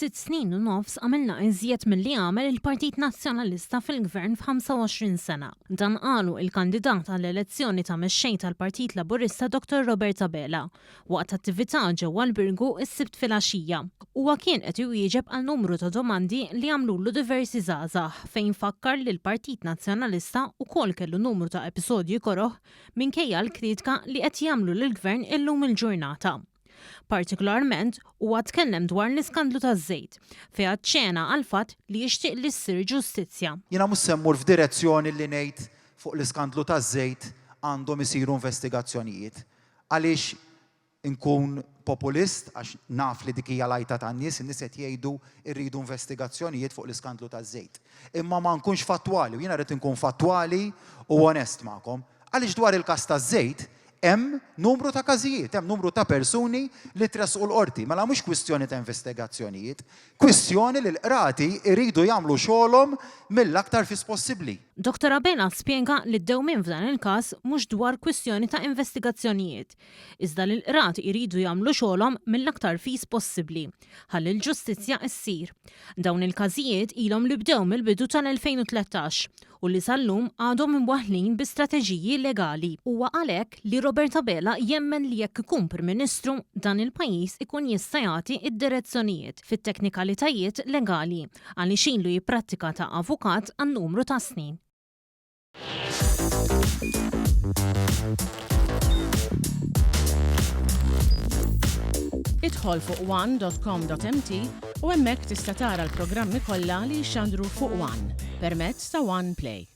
F'sitt snin u nofs għamilna iżjed milli għamel il-Partit Nazzjonalista fil-Gvern f'25 sena. Dan qalu il-kandidat għall-elezzjoni ta' Mexxej tal-Partit Laburista Dottor Robert Abela waqt attività ġewwa l-Birgu s-Sibt filgħaxija. Huwa kien qed iwieġeb għal numru ta' domandi li għamlulu diversi żgħażagħ fejn fakkar li l-Partit Nazzjonalista wkoll kellu numru ta' episodji koroh minkejja l-kritika li qed jagħmlu lill-Gvern illum il-ġurnata. Partikolarment, huwa tkellem dwar l-iskandlu taż-żejt, fejn aċċena għall-fatt li jixtieq li ssir ġustizzja. Jiena mhux se mmur f'direzzjoni li ngħid fuq l-iskandlu taż-żejt għandhom isiru investigazzjonijiet. Għaliex inkun populist, għax naf li dik hija l-għajta tan-nies, in-nies qed jgħidu rridu investigazzjonijiet fuq l-iskandlu taż-żejt. Imma ma nkunx fattwali u jiena rrid inkun fattwali u onest magħkom. Għaliex dwar il-każ taż-żejt hemm numru ta' każijiet, hemm numru ta' persuni li tressqu l-Qorti. Mela mhux kwistjoni ta' investigazzjonijiet, kwistjoni li l-Qrati jridu jagħmlu xogħolhom mill-aktar fis possibbli. Dottor Abela spjega li d-dewmien f'dan il-każ mhux dwar kwistjoni ta' investigazzjonijiet, iżda li l-Qrati jridu jagħmlu xogħolhom mill-aktar fis possibbli ħalli l-ġustizzja ssir. Dawn il-każijiet ilhom li bdew mill-bidu tal-2013 u li sal-lum għadhom imwaħħlin bi strateġiji legali. Huwa għalhekk li Robert Abela jemmen li jekk ikun Prim Ministru, dan il-pajjiż ikun jista' jagħti d-direzzjonijiet fit-teknikalitajiet legali għaliex ilu jipprattika ta' avukat għal numru ta' snin. Idħol fuq one.com.mt u hemmhekk tista' tara l-programmi kollha li jixxandru fuq One permezz ta' One Play.